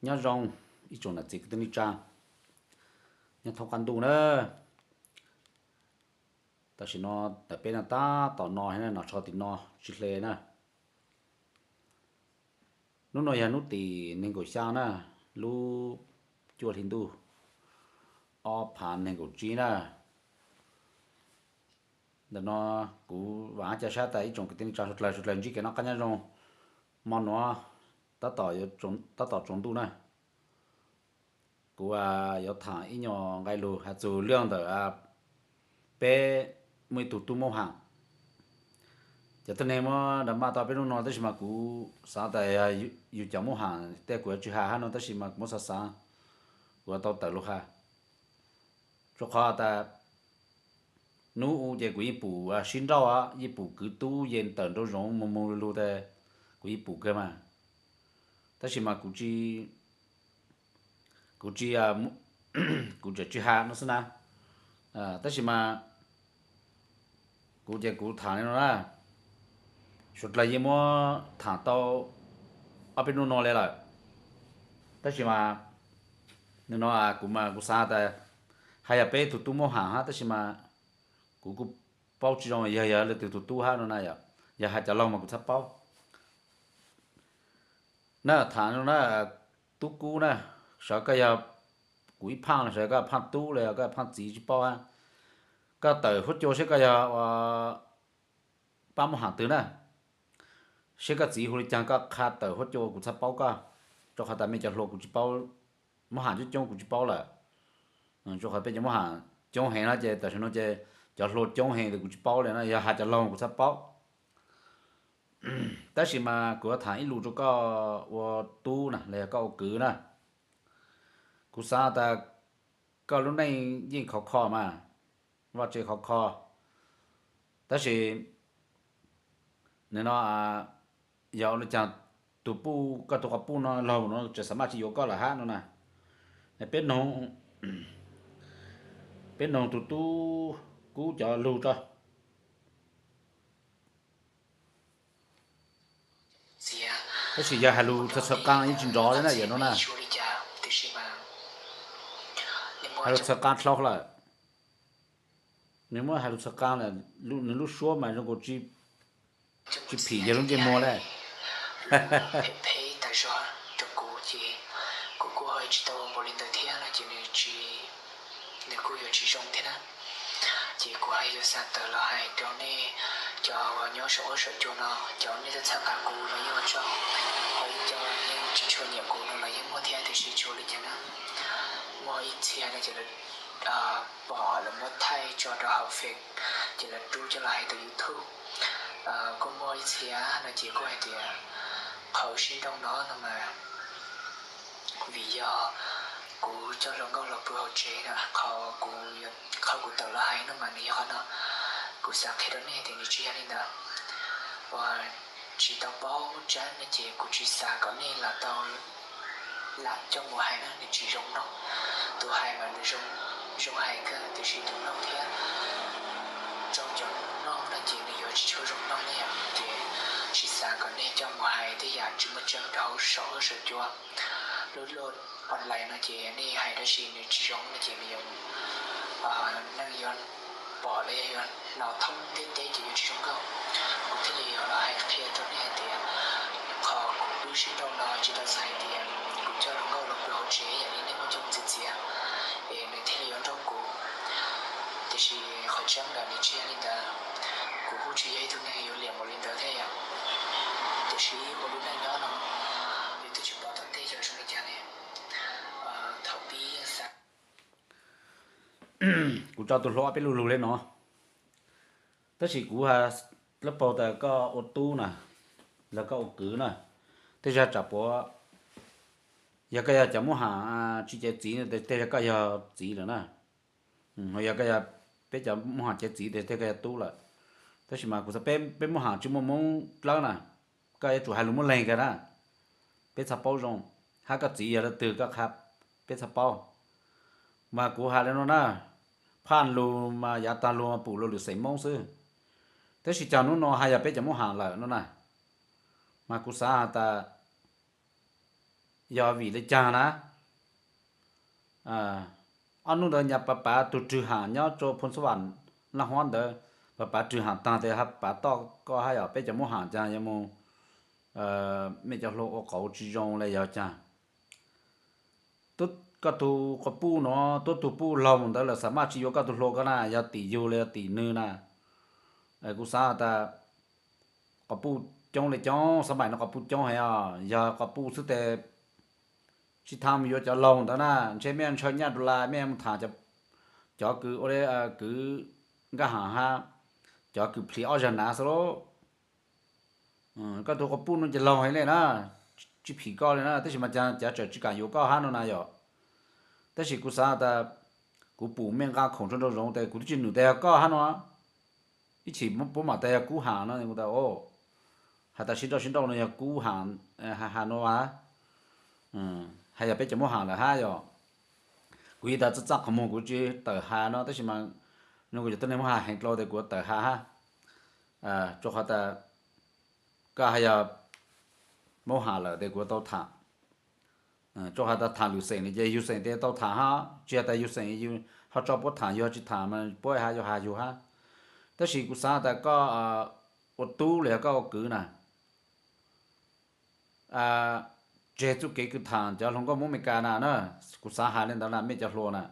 Nyob zoo ib tsoom niam txiv kwv tij neej tsa, nyob thoob qab ntuj na. Tam sim no ntawm peb no tab tom no, no tsho tim no tsis hle na. Hnub no yog hnub tim nees nkaum xya na, lub cuaj hli ntuj ob phav nees nkaum tsib na. Ntawm no kuv vam thiab cia siab tias ib tsoom kwv tij neej tsa suav dlawg suav dlawg ntsib kev noj qab nyob zoo. Hmo nuav tab tom tsaus ntuj na, kuv yuav tham ib nyuag nqe lug has txug liaj ntawm peb muaj ib tug tub Moob Ham. Cov tuab neeg muab dag maj tau peb hnub no tab sis mas kuv xav tas yog yus cov Moob Ham tej kuv yuav tsis has hab no tab sis mas kuv muab xav xav, kuv yuav tau tawm lug has. Rua qhov tas hnub u ces kuv yeej pum sib nrauj, yeej pum kwv tub yeej tawm nraum zoov moog moog lug lug tas kuv yeej pum kawg mas. Tab sis mas kuv tsis, kuv tsis, kuv tseem tsis has no xwb na. Tab sis mas kuv ces kuv tham li no na, suav dlawg yeej muab tham tau ob peb hnub no li lawm. Tab sis mas nim no kuv mas kuv xav tas haj yog peb tug tub Moob Ham hab tab sis mas kuv kuj paub tsis zoo yog yog leej twg tug tub hab no na. Yog has cov laug mas kuv txhaj paub na. Tham no na, tub Kub na, sawv koj yog kuv ib phaaj los sawv koj phaaj tub los yog koj phaaj txiv tsis paub hab. Koj tawm huab cua seb koj yog ua pab Moob Ham twg na, seb koj txiv hu li caag koj qha tawm huab cua kuv txhaj paub koj. Rua qhov tas mej cov hluas kuv tsis paub, Moob Ham coob coob kuv tsis paub lawm. Rua qhov peb cov Moob Ham coob heev na ces tam sim no ces cov hluas coob heev tes kuv tsis paub li na, yog has cov laug kuv txhaj paub. Tab sis mas kuv yuav tham ib lus rua koj ua tub na los yog koj ua kwv na. Kuv xav tas koj lub neej yeej khov kho mas, vaj tse khov kho. Tab sis nim no yog ua li caag tug puj, koj tug quas puj no laug no tseem xav maj tsis yuav koj lawm hab no na. Peb noog, peb noog tug tub Kub cov lug tso. Tab sis yog has lug txhawv txhawv qaa yeej tsis nrov li na yawm no na. Has lug txhawv qaa dlhau lawm. Nws muab has lug txhawv qaa lawm, nws lub suab mas zoo nkaus tsis phim yog lub ntsej muag le. Phem phem tas zog rau kuv ces kuv kuj ho tsis tau ua npaum li ntawd thiab no ces nws tsis, nws kuj yuav tsis zoo thiab na. Ces kuv haj yuav xav tawm los hais rau nej cov uas nyob saum huab saum cua no, cov nej tau txhawb nqa kuv los yeej ua tsaug, ho ib co yeej tsis tshua nyiam kuv no los yeej muaj thiab tiam sis tsis ua li cas na. Muaj ib txhia no ces lawv pom lawv muab thaij tso rau hauv Face ces lawv rub coj los hais rau YouTube. Kuj muaj ib txhia no ces kuj hais tias qhov sib nrauj no no mas vim yog kuv coj hluas nkauj los pw hauv tsev no, qhov kuv, qhov kuv tawm los hais no mas nws yog qhov no. Kuv xav qhia rau nej tias nws tsis yog li ntawd. Uas tsis tau paub muaj tseeb no ces kuv tsis xav kom nej lam tau lam coj mus hais na, nws tsis zoo mloog. Tus hais mas nws zoo, zoo hais kawg tiam sis tus mloog thiab rau cov mloog no ces nws yuav tsis tshua zoo mloog ne yom. Ces tsis xav kom nej coj mus hais tej yam tsis muaj tseeb rau hauv saum huab saum cua. Lub luaj online no ces nej hais dab tsi nws tsis zoo no ces nws yuav, neeg yuav pom los yog yuav hnov thoob ntiaj teb ces yuav tsis zoo nkauj. Kuv thiaj li yuav los hais qhia rau nej hais tias qhov kuv lub sib nrauj no tsis tau txhais hais tias kuv coj hluas nkauj los pw hauv tsev yam li nej muaj coj mus txiav txiav es nws thiaj li yuav nrauj kuv. Tiam sis qhov tseeb lawm nws tsis yog li ntawd. Kuv kuj tsis yog ib tug neeg yuav liam npaum li ntawd thiab yom. Tiam sis ua lub neej nyob no yus twb tsis paub tom ntej yog zoo li cas ne. Thaum pib yeej xav. Kuv tso tus hluas ob peb lug lug li no, tab sis kuv has lab paug tas koj ua tub na, los koj ua kwv na, tej zag tsam puav, yog koj yog cov Moob Ham tsis cev txiv tes tej zag koj yog txiv lawm na. Ho yog koj yog peb cov Moob Ham cev txiv tes tej koj yog tub lawm. Tab sis mas kuv xav peb, peb Moob Ham tsis muaj Moob dlawb na, koj yuav tsum hais lus muab leeg kag na, peb txhaj paub zoo. Hab koj txiv yog leej twg koj qha peb txhaj paub. Mas kuv has li no na, phaj lug mas yav tag lug mas pum luag lwm xeem Moob xwb, tab sis cas hnub no haj yog peb cov Moob Ham lawm no na. Mas kuv xav has tas Yog vim li cas na? Ob hnub ntawd nyas pav pav tus Rwg Ham nyob rau Phoos Xab Vam Laj Huab ntawd, pav pav Rwg Ham tag tes hab pav toj koj hab yog peb cov Moob Ham cas yuav mus mej cov hluas ua qauv tsis zoo le yog cas? Koj tug quas puj no, tub tug puj laug ntawd lawm xav maj tsis yuav koj tug hluas ko na, yog tim yug los yog tim nwg na? Kuv xav tas quas puj coob le coob, xav maim no quas puj coob heev os, yog quas puj xwb tes tsis tham mus yuav cov laug ntawd na, ntshe mej ntshaw nyaj dollar mej mus tham cov kws ua le kws nkaj ham hab cov kws plhis ob zag nav xwb lauj. Koj tug quas puj no ces laug heev le na, tsis phim koj le na, tab sis mas cav tseem tsis kam yuav koj hab no na yom. Tab sis kuv xav tas kuv pum mej nqa khoom rau nraum zoov tes kuv twb tsis num tas yog koj hab no, ib chim puab mam tas yog Kub Ham no, hais tas sib nrauj sib nrauj no yog Kub Ham, Ham no a, hais yog peb cov Moob Ham lawm hab yom. Kuv yeej tas txaj txaj qhov muag kuv tsis tawm has no tab sis mas no kuv cov tuab neeg Moob Ham heev dlua tes kuv tawm has hab. Rua qhov tas koj hais yog Moob Ham lawm tes kuv tau tham. Rua qhov tas tham lwm xeem no ces yug xeem tes tau tham hab, tsis yog tas yug xeem yug ho tso puab tham, yug ho tsis tham mas puab has yuav has yug hab. Tab sis kuv xav tas koj ua tub los yog koj ua kwv na, tseg txuj kev kws tham cov hluas nkauj Moob Amelikas na na, kuv xav has le ntawd na mej cov hluas na.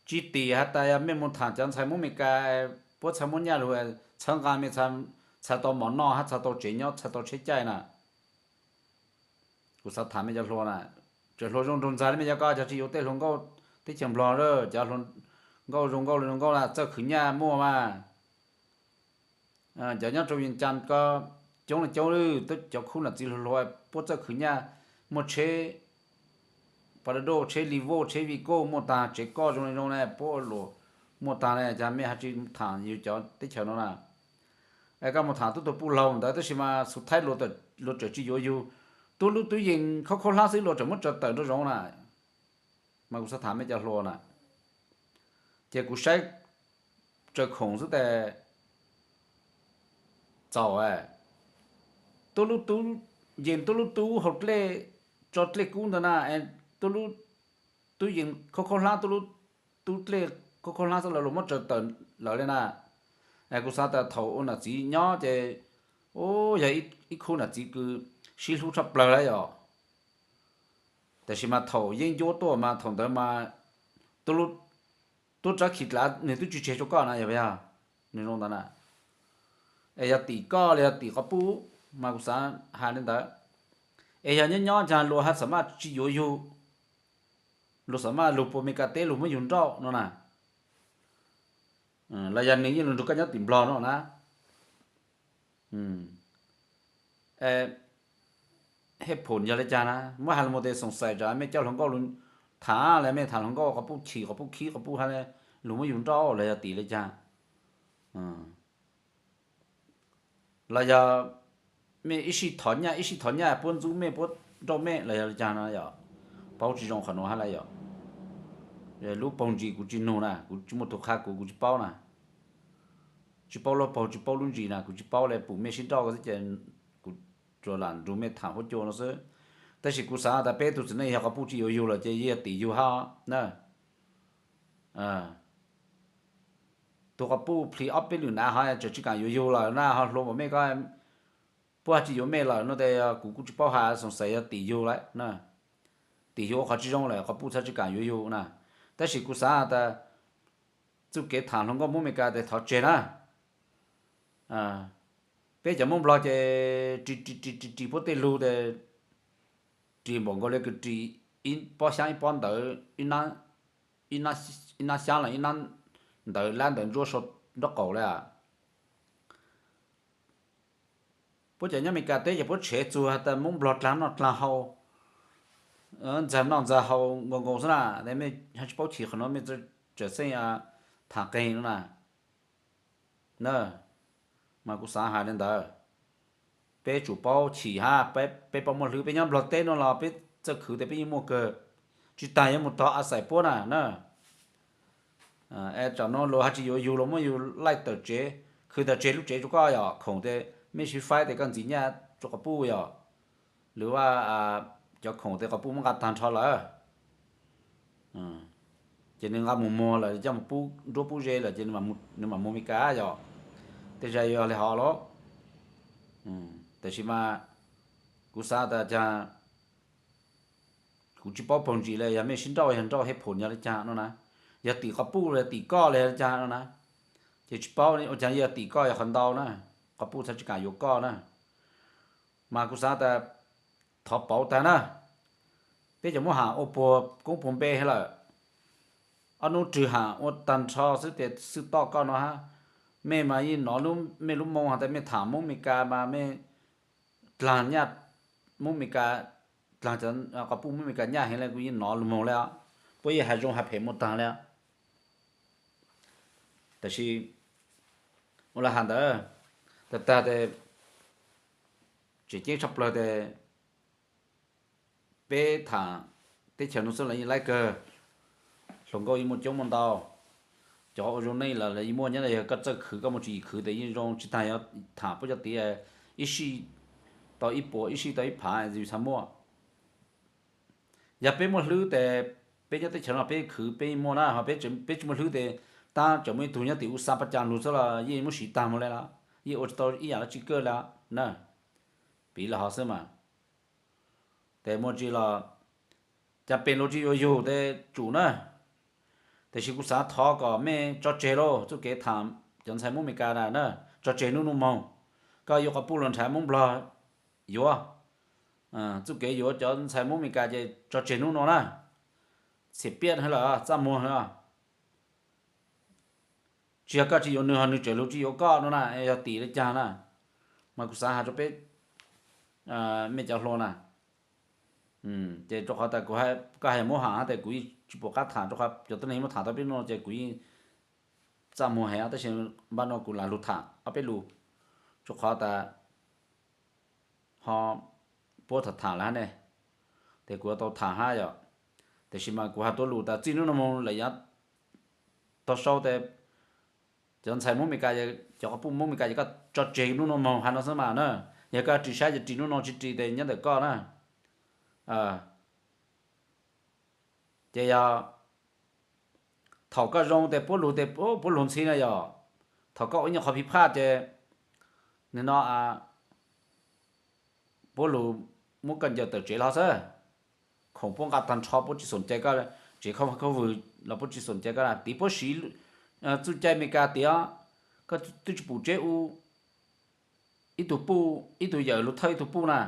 Tsis tim has tas yog mej mus tham cov ntxhais Moob Amelikas, puab txhaj muab nyaj lug txhawb nqa mej, txhaj tau mov noj hab txhaj tau tsev nyob txhaj tau tsheb caij na. Kuv xav tham mej cov hluas na, tseem hluas zoo nraug ntxag le mej cov ko, cov tsis yuav tej hluas nkauj teb chaws Nplog, cov hluas nkauj zoo nkauj le zoo nkauj na txawj khwv nyaj muaj mas. Cov nyob rau Vias Cas ko coob le coob, cov khub nam txiv hluas hluas puab txawj khwv nyaj, muaj tsheb Panasonic, tsheb Revo, tsheb Vigo muaj tag, tsev koj zoo le zoo na puab ua luam muaj tag na, cas mej ho tsis tham yug cov teb chaws no na? Es koj mus tham tub tug puj laug ntawd tab sis mas xus thaib luag tseem tsis yuav yug, tub lub tub yees khaub khaub hlab xwb luag tseem muab tsaws tawm nraum zoov na. Mas kuv xav tham mej cov hluas na, ces kuv saib tsaws khoom xwb tes txaus, tub lub tub yees tub lub tub hauv dlej, tso dlej kub ntawd na, tub lub tub yees khaub khaub hlab, tub lub tub dlej khaub khaub hlab xwb lawv luag muab tsaws tawm lawm le na. Es kuv xav tas thaum ua nam txiv nyob ces, u, yog ib khub nam txiv kws sib hlub tshaj plawg lawm yom. Tab sis mas thaum yeeb ncuab tuaj mas thaum ntawd mas tub rab khi dlav nwg twb tsis tseg rua koj na yog, yog nwg zoo ntawd na. Es yog tim koj los yog tim quas puj mas kuv xav has le ntawd. Es yog nyob nyob cas luag ha xam maj tsis yuav yug, luag xam maj lug puas Mes Kas teb lug muab yug nrauj no na, los yog nwg yeej lug nrug koj nyob tim Nplog no na. Hej phoom yog le caag na, muab has lug mus tes xoom xais tas mej coj hluas nkauj lug tham, los mej tham hluas nkauj quas puj chim quas puj khib quas puj ha le, lug muab yug nrauj los yog tim le caag? Los yog mej ib sij thov nyaj ib sij thov nyaj puab ntxub mej puab nrauj mej los yog le caag no yom? Paub tsis zoo qhov nuav hab la yom? Lub paug ntsis kuv tsis nug na, kuv tsis muaj tug qha kuv, kuv tsis paub na. Tsis paub lub paug tsis paub lub ntsis na, kuv tsis paub le, pum mej sib nrauj ko xwb ces kuv tsuas lam nrug mej tham huab cua no xwb. Tab sis kuv xav tas peb tug txiv neej yog quas puj tsis yuav yug lawm ces yog tim yug hab na. Tug quas puj plhis ob peb lwm nav ho tseem tsis kaam yuav yug lawm na, ho hluas npaum mej ko puab tsis yuav mej lawm no tes kuv kuj tsis paub has, xoom xais yog tim yug lawm na. Tim yug ua qhov tsis zoo lawm quas puj txhaj tsis kaam yuav yug na. Tab sis kuv xav tas txuj kev tham hluas nkauj Moob Mes Kas tes thov tseg na. Peb cov Moob Nplog ces ris ris ris ris puab tej lug tes ris npaum nkaus le kws ris ib pob xyaab ib pob ntawv, ib nab xyaab los ib nab ntawv lab ntawv ntsuab sau nraub qaum le. Puab cov nyob Mes Kas teb ces puab tshev txug has tas Moob Nplog dlaag noj dlaag haus, ntxag noj ntxag haus nkaus nkaus xwb na, mej ho tsis paub chim qhov nuav mej tseem xeeb tham qeeg no na. Mas kuv xav has le ntawd, peb tsum paub chim hab, peb paub muaj hlwb, peb nyob Nplog teb no los peb txawj khwv tes peb yeej muaj kawg, tsis tas yuav mus tog a xais puab na na. Es tsam no luag ho tsis yuav yug, luag muab yug laij tawm tsev, khwv tawm tseg lub tsev rua koj yom, khoom tes mej sib faib tes koj ntxiv nyaj rua quas puj yom, lwm vaj cov khoom tej quas puj muab nqa tag nrho lawm, ces nws nqa mus muag lawm, coj mus pub nruab pub ze lawm ces nws mam mus Meskas yom. Tej zag yog li hov los, tiam sis mas kuv xav tas cas kuv tsis paub paug ntsis li, yog mej sib nrauj yog nrauj hej phom yog li cas no na, yog tim quas puj los yog tim koj li cas no na, ces tsis paub ua cas yog tim koj yog qhov ntau na, quas puj txhaj tsis kam yuav koj na. Mas kuv xav tas thov pauv tag na, peb cov Hmoob Ham ua puag koob puag npe lawm, ob hnub rwg Ham ua tag nrho xwb tias xwb toj koj no hab. Mej mas yeej nov mej lub moo has tas mej tham Hmoob Meskas mas mej dlaag nyaj, Hmoob Meskas, dlaag quas puj Hmoob Meskas nyaj heev le, kuv yeej nov lug moog le, puab yeej has zoo has phem muaj taag le. Tab sis ua le has ntawd, tag tag tes tseem ceeb tshaj plawg tes peb tham teb chaws nuav xwb los yeej laib kawg, hluas nkauj yeej muaj coob muaj ntau, cov ua zoo neej los yeej muaj, nyob yog koj txawj khwv koj muaj tswv yim khwv tes yeej zoo, tsis tas yog tham puab cov tiv ib sij tau ib puas ib sij tau ib phav yus txhaj muaj. Yog peb muaj hlwb tes peb nyob teb chaws no peb khwv peb yeej muaj na, ho peb tsis muaj hlwb tes tab tseem muaj ib tug nyob tim U Xa Paj Cas lug xwb los yeej muab siv tag moog le los yeej ua tsis tau ib yaam dlaab tsi kawg le na. Piv le hov xwb mas, tes muaj tsi los cas pes luag tsis yuav yug tes tsum na. Tab sis kuv xav thov kom mej tso tseg lauj, txuj kev tham cov ntxhais Hmoob Meskas na, tso tseg nub nub moog. Koj yuav quas puj los nrhav Hmoob Nplog yuav, txuj kev yuav cov ntxhais Hmoob Meskas ces tso tseg nub nua na. Txhiam piaj hab lawm, txaj muag hab. Tsis yog koj tsis yuav nws ho nws tseem lug tsis yuav koj no na, yog tim li cas na. Mas kuv xav has rua peb mej cov hluas na, ces rua qhov tas kuv, koj hais Hmoob Ham hab tes kuv yeej tsis pum qab tham, rua qhov cov tuab neeg muab tham tau peb nub no ces kuv yeej txaj muag heev, tab sis npaj no kuv lam lug tham ob peb lus, rua qhov tas ho puab tham tham lawm hab ne, tes kuv yuav tau tham hab yom. Tab sis mas kuv has tuab lus tas txij nub no moog lawm yav tog sau tes cov ntxhais Hmoob Meskas, cov quas puj Hmoob Meskas ces koj tso tseg nub no moog has no xwb mas na. Yog koj ris sab ces ris nub no, tsis ris tes nyob ntawm koj na. Ces yog thaum koj zoo tes puab lug tes puab lug ntxhi na yom. Thaum koj ua ib nyuag qhov phiv phaj ces nim no puab lug muab koj ncaws tawm tsev los xwb. Khoom puab nqa tag nrho puab tsis xoom cai koj, tsev khaub vwg los puab tsis xoom cai koj na. Tiv puab siv txuj cai Meskas tiv, koj twb tsis pum tseb u ib tug puj, ib tug yawm lug thawj ib tug puj na.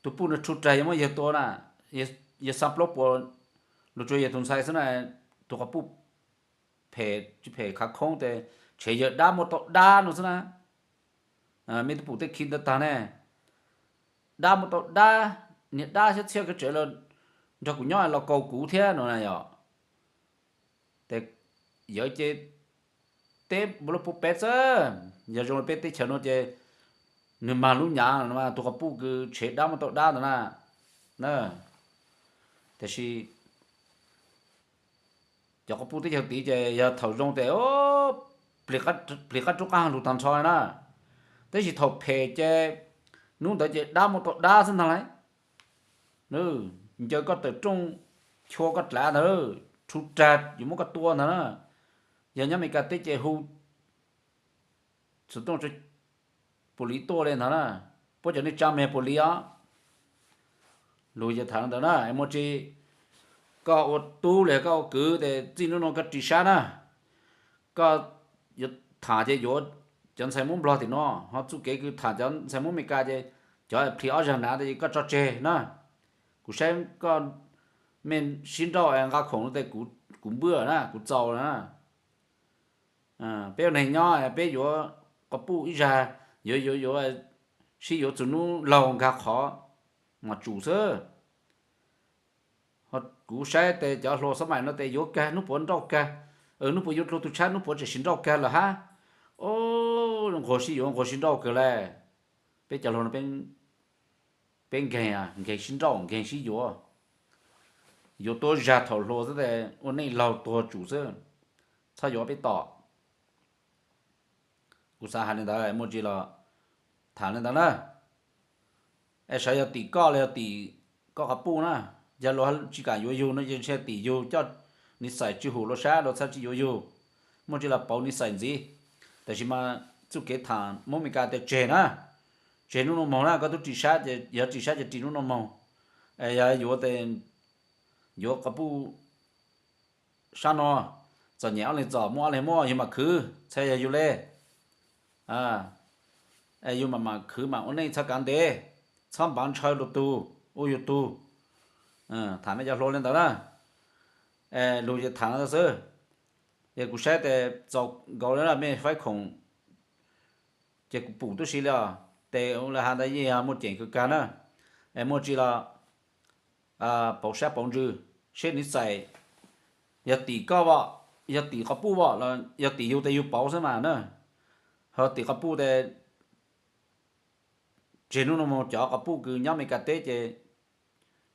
Tug puj nws rhu rag yog muab yawg tua na, yawg xa plaub puas lug tsuas yawg tug ntxhais xwb na. Tug quas puj phem tsis phem khav khoob tes tshev yawg dab muab tau dab no xwb na. Mej twb pum tej khi ntawd tag ne, dab muab tau dab, niag dab xyab txhiab kawg tsev los nrog kuv nyob los kaus kuv thiab no na yom. Tes yawg ces teb npaum li puab peb xwb, yog zoo li peb teb chaws no ces nws mag lub nyav, tug quas puj kws tshev dab muab tau dab ntawd na. Tab sis cov quas puj teb chaws tid ces yog thaum zoo tes plig qab rub qab lug tag nrho na. Tab sis thaum phem ces hnub ntawd ces dab muab tau dab xwb ntag lauj. Ncaws koj tawm rooj, chua koj dlav ntag, rhu rag yuav muab koj tua ntag na. Yog nyob Meskas teb ces hu xov tooj pum liv tuaj li ntag na. Puab cov neej tsa mas yog pum liv os. Lug yawg tham ntawd na, muaj tsi koj ua tub los koj ua kwv tes txij nub no koj ris sab na. Koj yuav tham ces yuav cov ntxhais Hmoob Nplog tim no, ho txuj kev kws tham cov ntxhais Hmoob Meskas ces cov plhis ob zag nav tes koj tso tseg na. Kuv saib koj mej sib nrauj nqa khoom no tes kuv npwj na, kuv txaus na. Peb ua neeg nyob peb yuav quas puj ib zag, yuav yuav yuav sib yuav txug nub laug nkag qhov mas tsum xwb. Kuv saib tes cov hluas xab mais no tes yuav kag, nub puav nrauj kag, nub puav yuav dlua tug tshab, nub puav tseem sim nrauj kag lawm hab. Nquag sib yuav nquag sib nrauj kawg le. Peb cov hluas no peb nkeeg, nkeeg sib nrauj nkeeg sib yuav. Yuav tuab zag thaum hluas xwb tes ua neej laug tuag tsum xwb, txhob yuav peb tom. Kuv xav hais li ntawd, muaj tsi los tham li ntawd na. Es saib yog tim koj los yog tim koj quas puj na, yog luag tsis kam yuav yug no ces ntshe tim yug coj niv xais tsw hum luag sab luag txhaj tsis yuav yug, muaj tsi los pauv niv xais ntxiv. Tab sis mas txuj kev tham Hmoob Meskas tias tseg na, tseg nub nua moog na, koj tub ris sab ces yog ris sab ces ris nub nua moog. Yog yuav tes yuav quas puj sab no, txom nyem ob leeg txom muaj ob leeg muaj yug mam khwv txhaj yog yug le. Yug mam mam khwv mam ua neej txhob kav ntev, txhob npav ntshaw luag tug, ua yug tug. Tham me cov hluas le ntawd na, lug ces tham no xwb. Ces kuv saib tes txaus nkaus le mej faib khoom, ces kuv pum tub si li os. Tes ua le has ntawd yeej yog muaj ceem kawg kag na. Es muaj tsi los pauv sab pauv ntsws, seb niv xais yog tim koj vom, yog tim quas puj vom los yog tim yug tes yug pauv xwb mas na. Ho tim quas puj tes tseg nub nua moog, cov quas puj kws nyob Meskas teb ces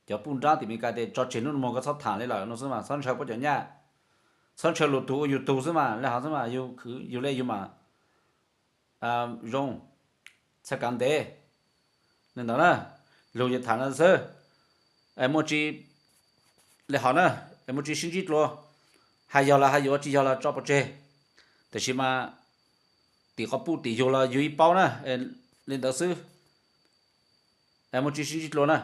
cov puj nrab tim Meskas tes tso tseg nub nua moog, koj txhob tham li lawm no xwb mas, txhob ntshaw puab cov nyaj, txhob ntshaw luag tug ua yug tug xwb mas, le hov xwb mas, yug le yug mam zoo, txhaj kav ntev. Le ntawd na, lug ces tham no xwb. Muaj tsi le hov na, muaj tsi sib ntsib dlua, hais yog los hais yuav, tsis yog los tso pov tseg. Tab sis mas tim quas puj tim yug los yug ib paub na, li ntawd xwb. Muaj tsi sib ntsib dlua na.